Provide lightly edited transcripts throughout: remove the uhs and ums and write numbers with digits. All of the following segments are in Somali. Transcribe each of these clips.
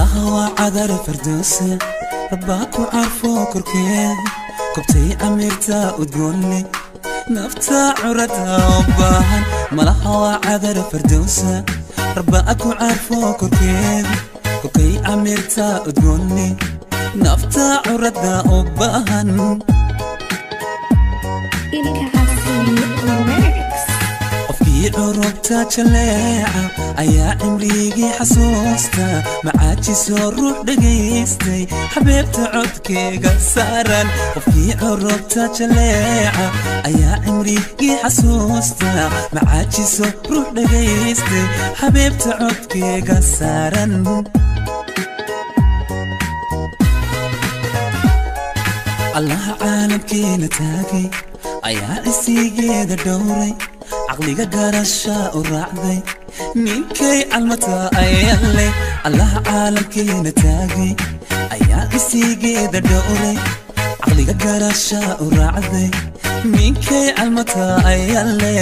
Malaha waa cadar firdowsa, rabbaa ku carfo korkeed, kobtay camirta udgoonle, nafta curada u baahan. Malaha waa cadar firdowsa, rabbaa ku carfo korkeed, kobtay camirta udgoonle, nafta curada u baahan. Qofkii curubta jaleeca ayaa cimrigii xasuusta, macaajiso ruux dhagaystay xabeebta codkeyga saaran. Qofkii curubta jaleeca ayaa cimrigii xasuusta, macaajiso ruux dhagaystay xabeebta codkeyga saaran. Allaha caalamkeena taagay ayaa cisigeeda dhowray, caqliga garasha u raacday ninkay calmata ayale. Allaha caalamkeena taagay ayaa cisigeeda dhowray, caqliga garasha u raacday ninkay calmata ayale.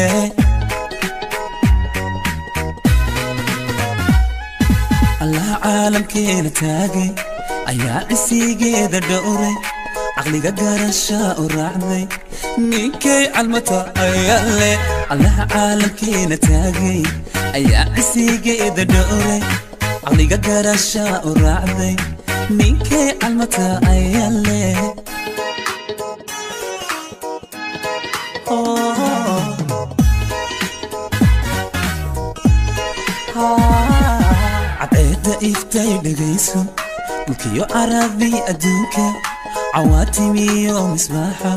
Allaha caalamkeena taagay ayaa cisigeeda dhowray, caqliga garasha u raacday ninkay calmata ayale. Allaha caalamkeena taagay ayaa cisigeeda dhowray, caqliga garasha u raacday ninkay calmata ayale. Cadceedda iftay dhegayso, dhulkiyo caradii adduunka, cawaatimiyo misbaaxa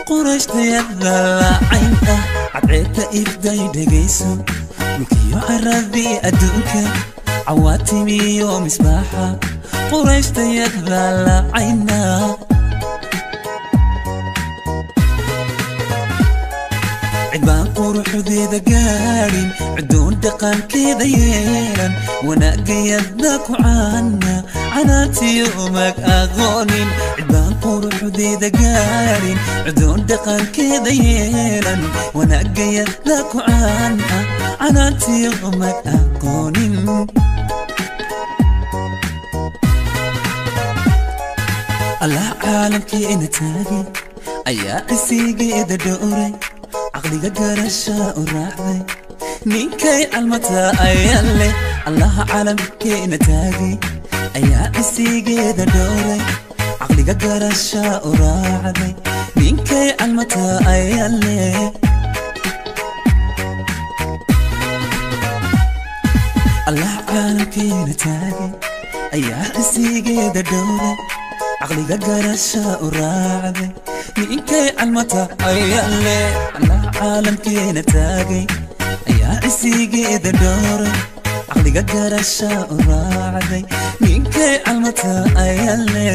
qurashtayada lacayn ah. Cadceedda ifday dhegayso, dhulkiyo caradii adduunka, cawaatimiyo misbaaxa qurashtayada lacayna. Cid baan quruxdeeda gaadhin, cidoon dhaqankeeda yeelan, wanaagayada ku caana canaantiyo mag aqoonin. Cid baan quruxdeeda gaadhin, cidoon dhaqankeeda yeelan, wanaagayada ku caana canaantiyo mag aqoonin. Allah caalamkeena taagay ayaa cisigeeda dhowray, caqliga garasha u raacday ninkay calmata ayale. Allaha caalamkeena taagay ayaa cisigeeda dhowray, caqliga garasha u raacday ninkay calmata ayale. Allah caalamkeena taagay ayaa cisigeeda dhowray, caqliga garasha u raacday ninkay calmata ayale. Allah caalamkeena taagay ayaa cisigeeda dhowray, caqliga garasha u raacday ninkay calmata ayale.